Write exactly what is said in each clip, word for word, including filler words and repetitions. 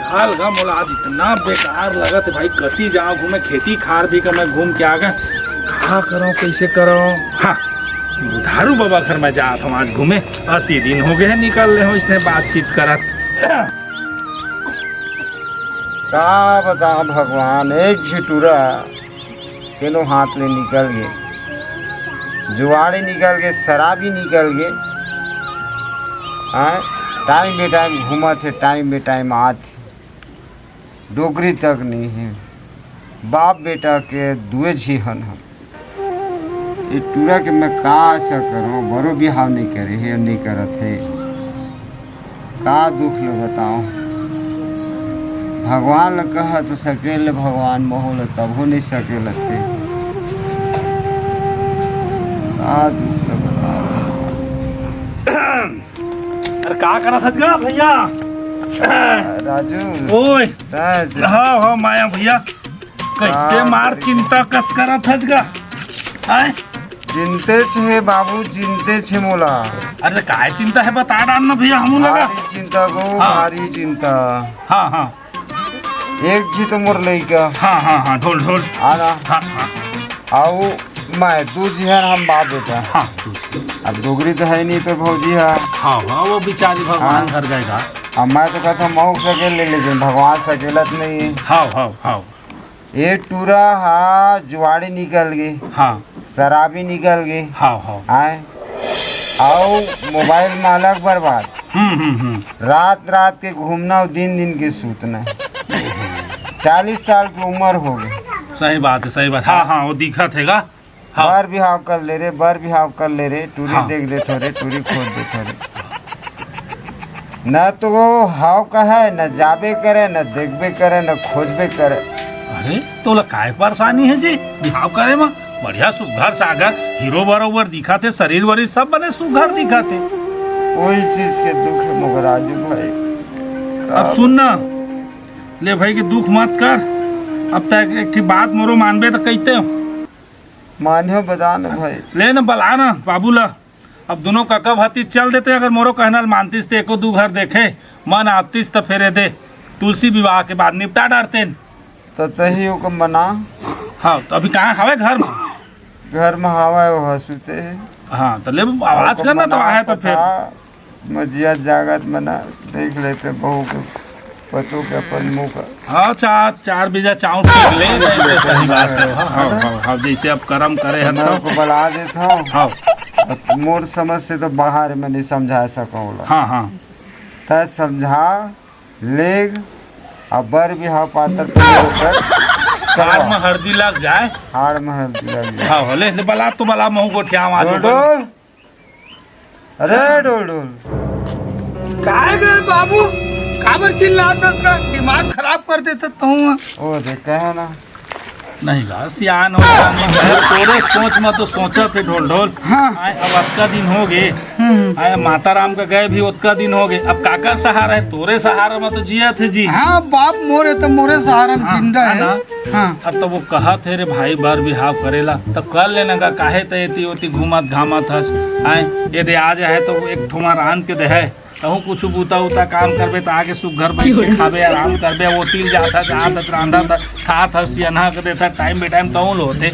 हाल गा मोला आज इतना बेकार लगत हे भाई, कति जाव घूमे, खेती खार भी का मैं घूम के आ गे, का करव, कइसे करव? हाँ, बुधारू बाबा घर मैं जात हँव आज घूमे, अति दिन होगे हे निकल ले हँव इसने बातचीत करत। का बतावँ भगवान, एक झिटुरा केनो हाथ ले निकल गे, जुआड़ी निकल गे, शराबी निकल गे। हाँ, time बे time घूमत हे, time बे time आत हे, डोकरी तक नइ हे। बाप बेटा के दुए झी हन हम। ए टूरा के मैं का अइसा करँव, बरो बिहाव नइ करे हे, नइ करत हे। का दुख ल बतावँ? भगवान ल कह तो सकेल भगवान, महूँ ल तभो नइ सकेलत हे। का दुख ल बतावँ? अरे का करत हस गा भइया? राजू, ओए। तैं से हाँ, हाँ, माया भइया। कइसे का मार करी? चिंता कस करत हस गा? आय? चिंतेच हे बाबू, चिंतेच हे मोला। अरे काय चिंता हे, बता डार ना भइया, हमू लगा। भारी चिंता गो, हाँ। भारी चिंता। हाँ, हाँ। एक झी तो मोर लइका। हाँ, हाँ, हाँ, ढोल, ढोल। आ ना। हाँ, हाँ। अउ मैं दू झी हन हम बाप बेटा। हाँ, दू झी। अब डोकरी तो हे नहीं तो भौजी हे। हाँ, हाँ, वो बिचारी भगवान हाँ। घर गए गा। अब मैं तो कहत हँव महूँ सकेल ले, लेकिन भगवान सकेलत नइ हे। हाँ, हाँ, हाँ। ए टूरा हा जुआड़ी निकल गे, हाँ। शराबी निकल गे, हाँ, हाँ। आय, अउ मोबाइल में अलग बर्बाद। हम्म, हम्म, हम्म। रात रात के घूमना अउ दिन दिन के सूतना। चालीस साल के उमर होगे। सही बात हे, सही बात। हाँ, हाँ, वो दिखत हे गा। हाँ। बर बिहाव कर ले रे, बर बिहाव कर ले रे, टूरी हाँ। देख देथँव रे, टूरी खोज देथँव रे। न तो वो हव कहय, न जाबे करे, न देखबे करे, न खोजबे करे। अरे, तोला काय परेशानी हे जी बिहाव करे म? बढ़िया सुघर सागर हीरो बरोबर दिखत हे, शरीर वरीर सब बने सुघर दिखत हे। ओही चीज के दुख हे मोर राजू भाई। अब सुन ना, ले भाई के दुख मत कर। अब तैं एक ठी बात मोरो मानबे त कहिते हो। मान्यो बता न भाई। ले न बला न बाबू ला। अब दुनों कका भतीज चल देते, अगर मोरो कहना ल मानतिस त एको दू घर देखे, मन आतिस त फेर एदे तुलसी विवाह के बाद निपटा डारतेन। त तही ओकर मना। हाँ, त अभी कहाँ हवे घर म? घर म हवय, वो ह सुते हे। हाँ, त ले आवाज करना त आहे त फेर। मजिया जागत मना देख लेते बहू के, पतोह के अपन मुंह का। हाँ, चार, चार बीजा चाउर फेंक ले, ऐसे सही बात है। हाँ, हाँ, हाँ, हाँ, जैसे अब करम करे हन मैं तो। ओको बला देत हूँ। हाँ। अब मोर समझ से तो बाहर में नहीं समझा सको ओला। हाँ, हाँ। तै समझा लेग, अब बर बिहाव पातर के ऊपर हाड़ करवा। में हरदी लग जाए। हाड़ में हरदी लग जाए। हाँ, ले, ले, बला तो बला, महू गोठिया आवाज डोल, ऊपर। डोल। अरे डोल डोल। काय गे बाबू, काबर चिल्लात हस गा? दिमाग खराब कर देत हस तहूं। ओ दे, कहे ना। नहीं गा, सियान हो गया, नहीं गा। तोरे सोच में तो सोचत हे ढोल ढोल। हाँ। आय, अब अतका दिन हो गे। हम्म। आय, माता राम का गए भी ओतका दिन हो गे। अब काकर सहारा हे? तोरे सहारा में तो जियत हे जी। हाँ बाप, मोरे तो मोरे सहारा में हाँ, जिंदा है हे। ना? हाँ। अब तो वो कहत हे रे भाई, बर बिहाव करेला, त कर लेना गा, काहे त एती ओती घूमत घामत हस। आय, एदे आ जाहे त एक ठोमा रांध के देहे, तहूं कुछु बूता उता काम करबे त आके सुग्घर बैठ के खाबे, आराम करबे। ओती ल जात हस, आत हस, रांधत हस, खात हस, सियनहा के देत हस, time बे time तहूं ल होथे।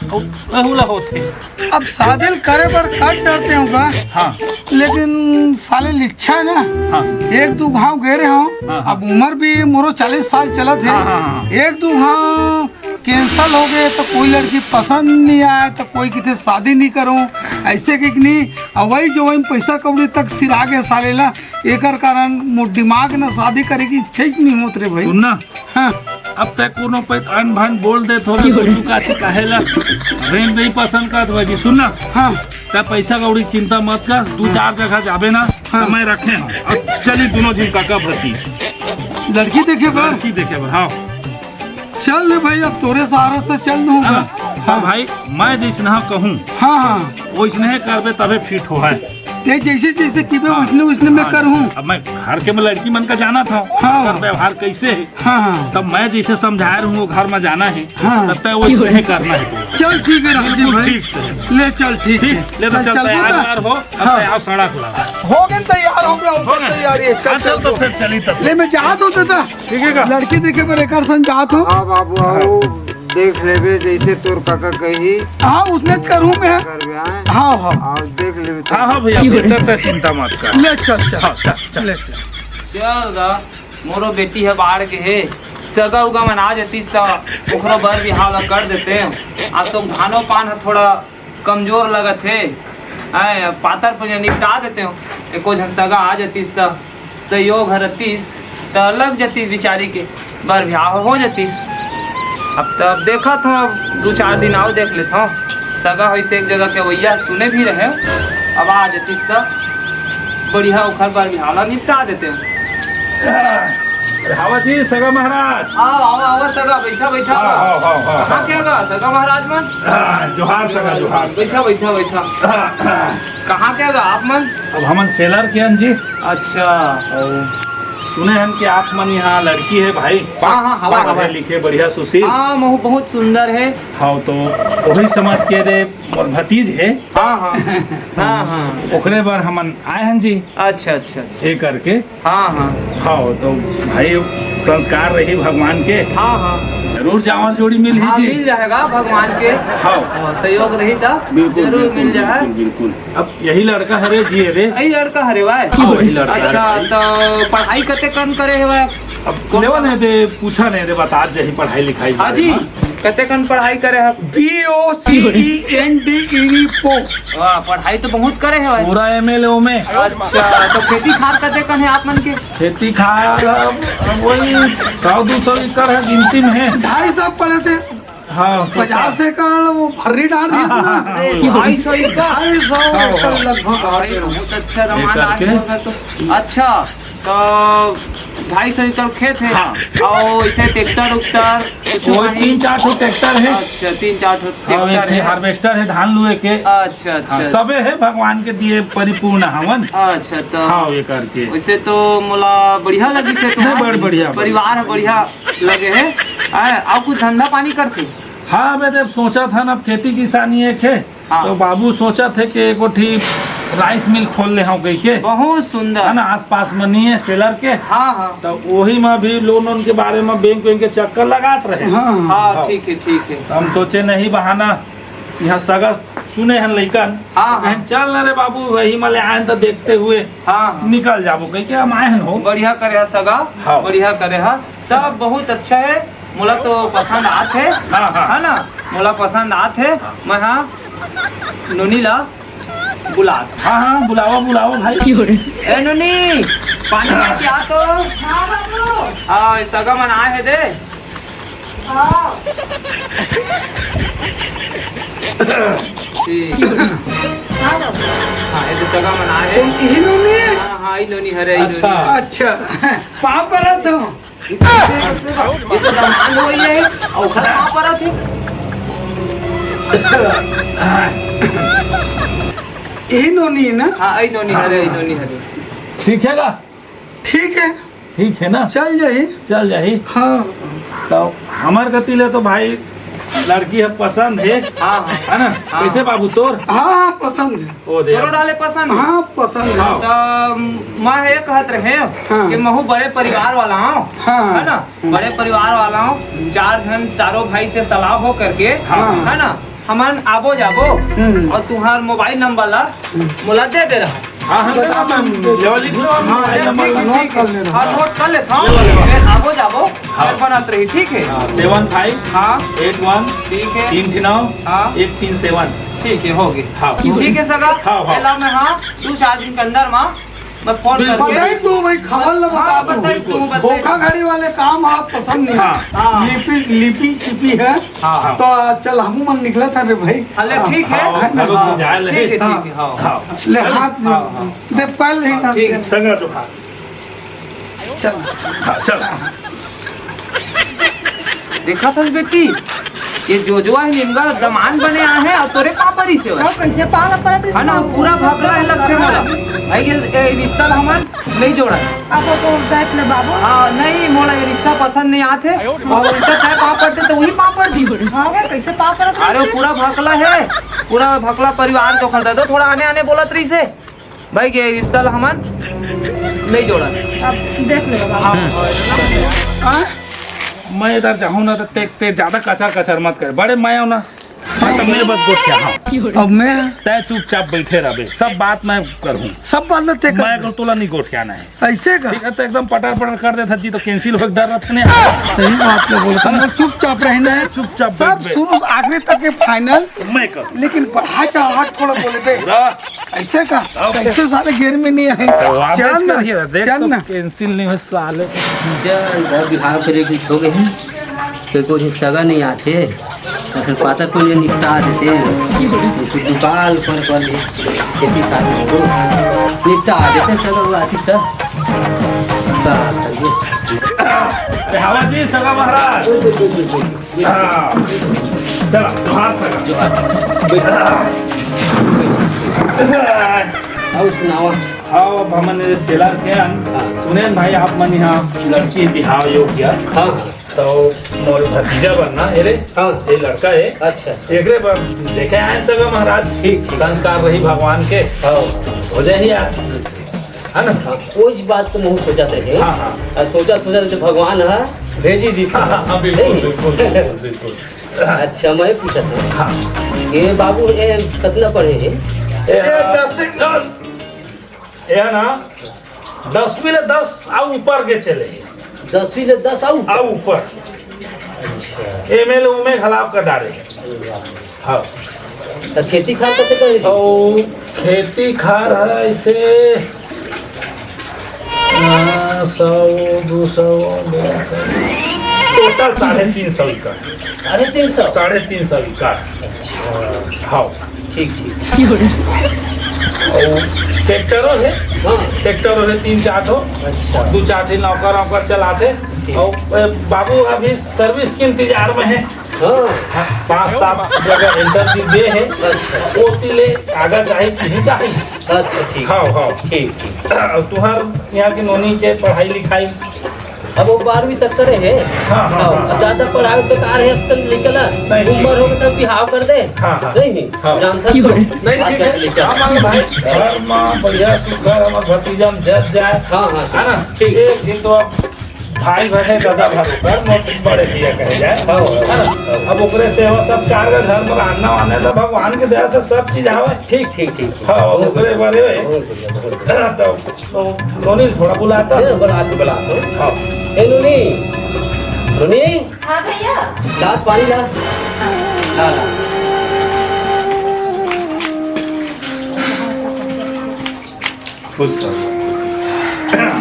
अउ एहू ला होथे। अब शादी ल करे बर कर डरते हंव गा। हाँ। लेकिन साले लिच्छा हे ना। हाँ। एक दू घांव गे रहे हंव। हाँ, हाँ। अब उमर भी मोरो चालीस साल चलत हे। हाँ, हाँ, हाँ। एक दू घांव cancel हो गे त कोई लड़की पसंद नहीं आय त कोई किथे शादी नहीं करूं, ऐसे के नहीं। अउ वही जो वही पैसा कौड़ी तक सिरा गे साले ला, एकर कारण मोर दिमाग ना शादी करे के इच्छा ही नहीं होत रे भाई। सुन ना, हाँ। अब तै कोनो पे अन भन बोल देत होबे, कुछु काची काहे ला? अबे नहीं पसंद करत होबे जी, सुन ना। हाँ। तै पैसा कौड़ी चिंता मत कर, दू चार जगह जाबे ना, हाँ। त मैं रखे हंव। अब चली दुनों झिन काका भतीज। लड़की देखे बर? लड़की देखे बर, हाँ। चल ले भाई, अब तोरे सहारा से चल दूंगा। हाँ, हाँ भाई, मैं जैसनहा कहूँ, हाँ, हाँ। वैसनहे करबे तबे fit होहय। ते जैसे जैसे किबे हाँ। वैसने वैसने मैं हाँ। करहूँ। अब मैं घर के में लड़की मन का जानत हंव, हाँ। ओकर व्यवहार कैसे हे। हाँ, हाँ। तब मैं जैसे समझाए रहूँ वो घर में जाना हे, हाँ। तब तक वैसने करना हे। चल ठीक हे रामजी बिल्कुल भाई। ठीक से। ले चल ठीक हे। ठीक, ले तो चल, चलते चल हैं, बेटा। तैयार हो, अब हाँ। तैयार सड़क लगा। हो गे तैयार हो गे। हो गया? तैयारी है, चल, हाँ, चल, चल, तो तो। फिर चली तब। ले, मैं जात हूँ दादा। ठीक है का? लड़की देखे बर एकर संग जात हूँ। हाँ बाबू, आओ, देख लेबे जैसे तोर काका कही। हाँ, उसने तो करूँ मैं। करबे, हाँ? हाँ, हाँ। आओ, देख लेबे तोर हाँ, हाँ भैया, काका। बेटा, तो चिंता मत कर। ले चल, चल। हाँ, चल, चल। ले चल। चल गा, मोरो बेटी ह बाढ़ के हे, सगा उगा मन आ जतिस त ओखरो बर बिहाव ला कर देते। आज तो धानो पान ह थोड़ा कमजोर लगत हे, आय, पातर पुनिया निपटा देते हो। एको झन सगा आ जतिस त सहयोग ह रतिस त लग जतिस बिचारी के बर बिहाव हो जतिस। अब तब देखत हो, दू चार दिन आओ देख लेत हो, सगा होइस एक जगह के वैया सुने भी रहे, अब आ जतिस त बढ़िया ओखर बर बिहाव ला निपटा देते हो। अरे हवा जी, सगा महाराज। आओ, आओ, आओ, सगा, बैठा, बैठा। हाँ, हाँ, हाँ, हाँ। कहाँ के गा, सगा महाराज मन? हाँ, जोहार सगा, जोहार। बैठा, बैठा, बैठा। हाँ, हाँ। कहाँ के गा आप मन? अब हमन सेलर के हन जी। अच्छा। और सुने हन कि आप मन यहाँ लड़की है भाई। हाँ, हाँ, हवा, पढ़े हवा। लिखे, बढ़िया सुशील। हाँ, महू बहुत सुंदर है। हाँ, तो वही समझ के रे, मोर भतीज है। हाँ, हाँ। हाँ, हाँ। ओकरे बर हमन आए हन जी। अच्छा, अच्छा, अच्छा। ये करके। हाँ, हाँ। हाँ, तो भाई, संस्कार रही भगवान के। हाँ, हाँ। जरूर जावल जोड़ी मिल ही हाँ, जी। मिल जाएगा भगवान के। हाँ। हाँ, सहयोग रही था, बिल्कुल, जरूर बिल्कुल, मिल जाए। बिल्कुल, बिल्कुल। अब यही लड़का हरे जी, अरे। यही लड़का हरे भाई। हाँ, वही लड़का अच्छा, हरे भाई। तो पढ़ाई कते कन करे है भाई? अब कौन लेवा सा नहीं दे, पूछा नहीं दे, बता जही पढ़ाई लिखाई हाँ बारे जी, में। कते कन पढ़ाई करे है? B O C E N D E D पो। वाह, पढ़ाई तो बहुत करे है भाई। पूरा एम ए ले ओमे। अच्छा, तो खेती खार कते कन है आप मन के? खेती खार अब, अब वही सौ दो सौ एकड़ है, गिनती में है। ढाई सौ पड़े थे। हाँ, तो पचास एकड़ वो फर्री डाल रही है ना। हाँ, हाँ, हाँ, अरे, हाँ। ढाई सौ एकड़? ढाई सौ हाँ, एकड़ हाँ। लगभग आ अरे, गया। बहुत अच्छा रमान ये आज करके। होगा तो। अच्छा, तो ढाई सौ एकड़ खेत है। हाँ। और इसे ट्रैक्टर उक्टर कुछ वही नहीं? तीन चार ठो ट्रैक्टर है। अच्छा, तीन चार ठो और ट्रैक्टर एक है। हार्वेस्टर है धान लुए के। अच्छा, अच्छा, हाँ, अच्छा। सबे है भगवान के दिए परिपूर्ण हवन। अच्छा, तो हाँ, ये करके। वैसे तो मोला बढ़िया लगी से नहीं, तुम्हार बड़ बढ़िया, बढ़िया। परिवार है बढ़िया लगे है। आय, और कुछ धंधा पानी करथे? हाँ, मैं देख सोचा था ना, अब खेती किसानी एक है, हाँ। तो बाबू सोचा थे कि एक ठी राइस मिल खोल ले हूँ कही के। बहुत सुंदर। है ना, आसपास में नहीं है सेलर के। हाँ, हाँ। तो वही में भी लोन वोन के बारे में बैंक बैंक के चक्कर लगात रहे। हाँ, हाँ। हाँ, हाँ। ठीक है, ठीक है। तो हम सोचे नहीं बहाना यहाँ सगा सुने हन लइकन, हाँ, तो कहें, हाँ। चल ना रे बाबू, वही में ले आए तो देखते हुए हाँ, हाँ। निकल जाबो कही के हम आए हन हो। बढ़िया करे है सगा, हाँ। बढ़िया करे है, सब बहुत अच्छा है, मोला तो पसंद आत है, हाँ, हाँ। है ना, मोला पसंद आत है। मैं हाँ नोनी ला बुलात। हाँ, हाँ, बुलावा, बुलावा भाई। ए नोनी, पानी लेके आ तो। हाँ बाबू। हाँ, सगा मन आए है दे। हाँ। ठीक। हाँ बाबू। हाँ, ये तो सगा मन आए है। कौन, यही नोनी है? हाँ, हाँ, ई नोनी हरे, ई अच्छा। नोनी। अच्छा, पाँव परत हूँ। ये तो, ये तो दमांद हो गई है, और ओखर पाँव परत है। यही नोनी है ना? हाँ, ई नोनी हरे, ई नोनी हरे। ठीक है का? ठीक है। ठीक है ना? चल जाही। चल जाही। हाँ। तो हमार कति ले तो भाई लड़की है पसंद है। हाँ, हाँ। है ना? हाँ। कैसे बाबू तोर? हाँ, हाँ, पसंद है। ओ दे। तोरो डाले पसंद? हाँ, पसंद है। हाँ। तो मैं ये कहत रहे हाँ। कि महू बड़े परिवार वाला हूँ, हाँ। है ना? बड़े परिवार वाला हूँ, चार झन, चारों भाई से सलाह हो करके, हाँ। है ना? हमन आबो जाबो हम्म। और तुम्हार मोबाइल नंबर ला हम्म। मोला दे दे रहा। हाँ, हाँ, बता, मैं, मैं, मैं, लिख लो, हाँ, मोबाइल नंबर ठीक है, ला। ठीक है। नोट कर लेना। हाँ, नोट कर लेता हूँ। ले लो, ले लो। फिर आबो जाबो, हाँ। फिर बनत रही, ठीक है? हाँ, सेवन फाइव, हाँ। एट वन, ठीक है। तीन ठे नौ, हाँ। एक तीन सेवन। ठीक है, हो गए। हाँ, हो ठीक गए। है सगा? हाँ, हाँ। एला मैं, हाँ, दो चार दिन के अंदर में मैं फोन बिल्कुल। करके बताई तू भाई, खबर ला हाँ, बता दो। बताई तू, बताई। धोखाधड़ी वाले काम आप पसंद नहीं। हाँ। हाँ। लिपि, लिपि छिपी है। हाँ। तो चल, हमू मन निकलत हन रे भाई। अले, हाँ। ठीक है। हाँ, है ना? घरो हाँ, जाए ले। ठीक है, हाँ। ठीक है, हाँ। हाँ। ले, हाथ जोड़। हाँ, हाँ। दे, पैर ले, हाँ, हाथ ठीक दे। है। संगा जोहार। चल। हाँ, चल। देखा था बेटी, ये जो जो है निमगा दमान बने आए हैं और तोरे पापा रही से हो। तो कैसे पाला पड़त है ना, बाबू? पूरा भकला है लगते मोला। भाई, ये, ये रिश्ता ला हमार नहीं जोड़ा। अब वो तो देख ले बाबू। हाँ, नहीं, मोला ये रिश्ता पसंद नहीं आते। और उल्टा तय पाँव पड़ते तो वही पाँव पड़ दी। हाँ, वो कैसे पाँव पड़त अरे, है? पूरा भकला है, पूरा भकला परिवार जो खलता दो, थोड़ा आने आने बोलत रही से। भाई के रिश्ता ला हमन नहीं जोड़न। अब देख ले बाबा। हाँ। मैं इधर जाहूँ ना, तो ते, ते ज्यादा कचर कचर मत कर। बड़े मैं हूँ ना, हाँ, तो मैं बस गोठिया, हाँ। अब मैं? तय चुपचाप बैठे रहबे, सब बात मैं करहूँ। सब बात ला ते कर। मैं को तोला नहीं गोठियाना है। ऐसे का? ठीक है, तो एकदम पटर पटर कर देता जी, तो cancel हो डर रखने। सही बात ला बोलता, मैं चुपचाप रहना है। चुपचाप सब बैठ, बैठ। शुरू से आखिरी तक के final। मैं कर। लेकिन बढ़ा चढ़ा के थोड़ा बोले बे। पूरा। ऐसे का? अब कैसे साले घेर में नहीं आए? तो वापस चल ना, कर दिया, देख चल तो ना। Cancel नहीं हो साले। चल, अब बिहाव करे कुछ हो गए हैं। के कोई सगा नहीं आथे, असल पाता कोई निपटा देते हैं। कुछ दुकान पर, पर खेती साथ में तो निपटा देते, सगा हुआ आती तब। का करिए? ए, हवा जी, सगा महाराज। हाँ। चला, जोहार सगा। जोहार। और सुनावा। हाँ, अब हमन ये सेलर के अन, हाँ। सुनेन भाई, आप मन यहाँ लड़की बिहाव योग्य। हाँ, हाँ। तो मोर भतीजा बनना, ये रे, हाँ। ये लड़का है। अच्छा, अच्छा। एकरे बर देखे आए सगा महाराज। ठीक, ठीक। संस्कार रही भगवान के। हाँ। हो जाए यार, है ना? हाँ, कोई बात तो नहीं सोचा थे। हाँ, हाँ। और सोचा, सोचा तो भगवान हा भेजी दी। हाँ, हाँ, हाँ, बिल्कुल, नहीं? बिल्कुल, बिल्कुल, बिल्कुल। अच्छा, मैं पूछा था। हाँ। ये बाबू, ये कितना पढ़े हैं? ये, ए, हाँ, दस से ये ना, दसवीं ले दस अउ ऊपर के चले हे। दसवीं ले दस अउ ऊपर? अउ ऊपर। अच्छा। एमे ले ओमे घलाव कर डारे। हाँ। तो खेती खार कते करे? अउ खेती खार है ऐसे, आ, सौ, दो सौ, total साढ़े तीन सौ एकड़। साढ़े तीन सौ? साढ़े तीन सौ एकड़। अच्छा। हाँ। ठीक, ठीक। अउ ट्रैक्टरो हे, हाँ। ट्रैक्टरो हे तीन चार ठो। अच्छा। दू चार ठिन नौकर वौकर चलाथे। ठीक। अउ, ए, बाबू अभी service के इंतजार में हे। हाँ। हाँ, पाँच सात जगह interview दे हे। अच्छा। ओती ले आगा जाही कि नहीं जाही। अच्छा, ठीक। हाँ, हाँ। ठीक, ठीक। अउ तुहर यहाँ के नोनी के पढ़ाई लिखाई? अब वो बारहवीं तक करे हे। हाँ, हाँ, हाँ, हाँ। अब ज्यादा पढ़ावे तो कार हे, आजकल लइका ला नहीं, ठीक। उम्र हो गए तब बिहाव कर दे। हाँ, हाँ। नहीं, नहीं। हाँ। जानता तो। नहीं, ठीक है। लइका। हाँ, मान लो भाई, घर में बढ़िया सुघर हमर भतीजा में जच जाए। हाँ, हाँ, है ना? ठीक। एक दिन तो अब भाई बने दादा भर ऊपर, मोर बड़े भैया कहे जाए। हाँ, हाँ। है ना? अब ओकरे सेवा सत्कार का घर में रांधना वाने तो भगवान के दया से सब चीज आवे। ठीक, ठीक, ठीक, ठीक। हाँ, बहुत ओकरे बढ़िया, बारे में। बहुत बढ़िया, बहुत बढ़िया। तो तो नोनी थोड़ा बुलाता। ए, बुला के बुला तो। हाँ। ए, नोनी। नोनी। हाँ भैया। गिलास पानी ला। ला, ला। खुश रहो।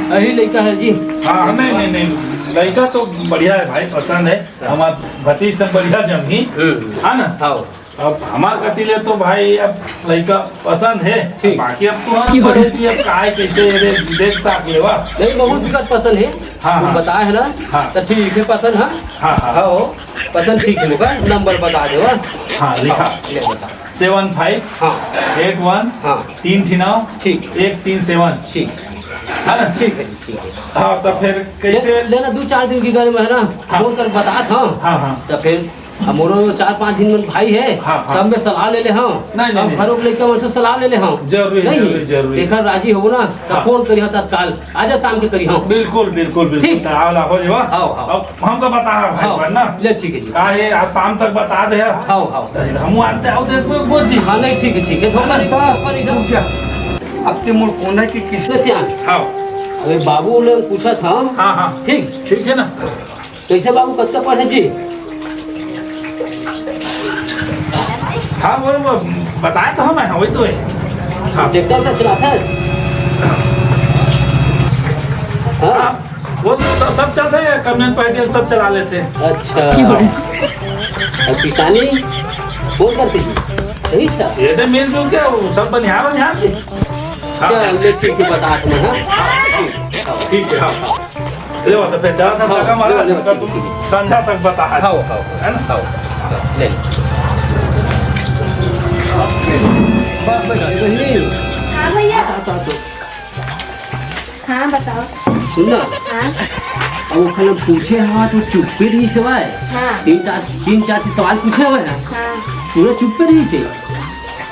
यही लइका है जी। हाँ, नहीं, नहीं, नहीं। लइका तो बढ़िया है भाई, पसंद है। हाँ। हमार भतीज से बढ़िया जमी। हम्म। है ना? हाँ। अब हमार कति ले तो भाई अब लइका पसंद हे, ठीक। बाकी अब तुहर ऊपर हे कि अब काय कइसे हे रे, देख ताक लेवा। नहीं, बहुत बिकट पसंद हे। हाँ, तुम हाँ। बताए हे ना? हाँ। तो ठीक हे, पसंद हे। हाँ, हाँ। हाँ, हो। पसंद ठीक हे, ओकर नंबर बता देवा। हाँ, लिखा। हाँ, ले बता। Seven five हाँ। Eight one हाँ। तीन ठिन नौ, ठीक। एक तीन seven। ठीक। है ना? ठीक हे, ठीक हे। हाँ, तो फिर कइसे? ले, लेना दू चार दिन के घर में हे ना, हाँ। फोन कर बतात हँव। हाँ, हाँ। तो फिर अब मोरो चार पाँच झिन मन भाई हे, हाँ, हाँ। सब में सलाह ले ले हँव। नहीं, नहीं, अब नहीं। घरो के लइका मन से सलाह ले ले हँव। जरूरी, नहीं, जरूरी, जरूरी। एकर राजी होबो ना, त हाँ। फोन करिहा तत्काल। आजा शाम के करिहा। बिल्कुल, बिल्कुल, बिल्कुल। ठीक। सलाह ला हो जेवा। हाँ, हाँ। अब हमका बता रहा भाई हाँ। पर ना। ले, ठीक हे जी। का हे, आज शाम तक बता दे। हाँ, हाँ। हमू आते आओ, देख को बोल जी। हाँ, नहीं, ठीक हे, ठीक हे। धोखा नहीं, बस, पर इधर रुक जा। अब ते मोर कोना के किस ले सियान। हाँ। अबे बाबू ले पूछा था। हाँ, हाँ। ठीक। ठीक हे ना। कइसे बाबू, कतका पढ़े जी? हाँ, वो, वो बताए तो हँव, हाँ, वही तो हे। हाँ। ट्रैक्टर का चलाता है? हाँ। हाँ, वो तो सब, सब चलते हैं, कम्युनिस्ट पार्टी में सब चला लेते हैं। अच्छा। और किसानी कौन करती थी? यही था? ये तो मिलजुल के वो सब बनिहार, बनिहार थी। हाँ। चल, ले, ठीक हे, बता तुम्हें, हाँ? ठीक हे, हाँ। ले, वो तो पहचान था, हाँ, सगा मारा, ले, ले, उनका ठीक, तुम ठीक। संझा तक बता। हाँ, हाँ, है ना? हाँ, ले। बस, बस, बहिनी। हाँ, भैया। आ, आ, आ, आ। हाँ, बताओ। सुन ना। हाँ। अब ओखर पूछे हवा तो चुप्पे रहिस हवय। हाँ। तीन चार, तीन चार ठे सवाल पूछे हवय। हाँ। पूरा चुप्पे रहिस हे।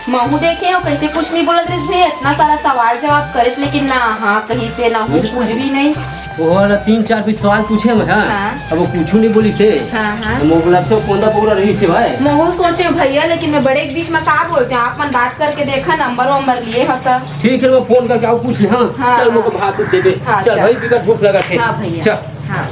महू देखे हो, कैसे कुछ नहीं बोलत रहिस भैया, इतना सारा सवाल जवाब करिस, लेकिन ना हाँ कहिस हे, ना हूँ, कुछ भी नहीं। वो वाला तीन चार भी सवाल पूछे मैं, हाँ? हाँ। अब वो कुछ नहीं बोलिस हे। हाँ, हाँ। तो मैं बोला, "तो कौन सा बोला रहिस हे भाई?" महू सोचे भैया, लेकिन मैं बड़े के बीच में का बोलते हैं, आप मन बात करके देखा, नंबर वंबर लिए हो तो। ठीक है, मैं फोन करके आओ पूछ ले, हाँ? हाँ, चल, हाँ। मुझे भात दे दे। हाँ, चल चल। भाई, बिकट भूख लगा थे। हाँ भैया। चल। हाँ।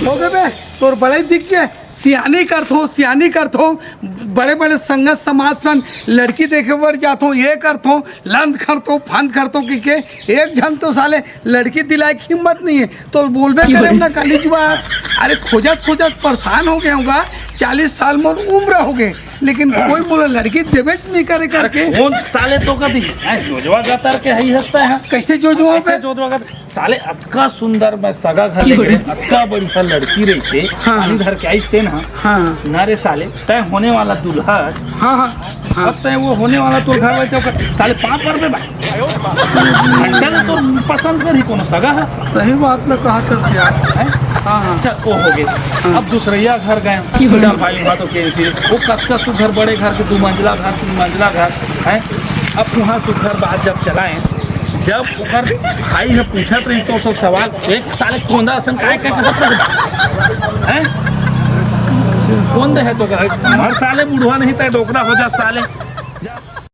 हो गे बे, तोर बड़े दिख गे। सियानी करथो, सियानी करथो, बड़े-बड़े संगत समाज सन लड़की देखे बर जाथो, ये करथो, लंद करथो, फंद करथो, कि के एक झन तो साले लड़की दिलाए के हिम्मत नहीं है, तो बोलबे करे ना काली जुबान। अरे खोजत खोजत परेशान हो गया हूँ, चालीस साल मोर उम्र हो गए, लेकिन कोई मोला लड़की देबेच नहीं करे करके। कौन साले तो कभी, हैं, जोजवा गतर के हई हंसता है। कैसे जोजवा कैसे बे? जोजवा गतर? साले अतका सुंदर मैं सगा घर ले गे, अतका बढ़िया लड़की रहिसे, हाँ। पानी धर के आइस तेन ह। हाँ। ना रे साले, तय होने वाला दूल्हा। हाँ, हाँ, हाँ। अब तय वो होने वाला दूल्हा भाई तो साले पाँव पर में भाई। घंटा तो पसंद कर ही कोनो सगा है। सही बात में कहा था सियार। हैं? हाँ, हाँ। चल, वो हो गए। हाँ। अब दूसरैया घर गए। चल भाई, वहाँ तो कैसे, वो कतका सुघर बड़े घर के, दो मंजिला घर, तीन मंजिला घर है। अब वहाँ सुघर बात जब चलाएं, जब ओकर भाई ह पूछत रहिस तो सब सवाल, "एक साले कोंदा असन काय काय कहत रहे?" हैं? कोंद है तो कहे, "मर साले, बुढ़वा नहीं तय डोकरा हो जा साले।"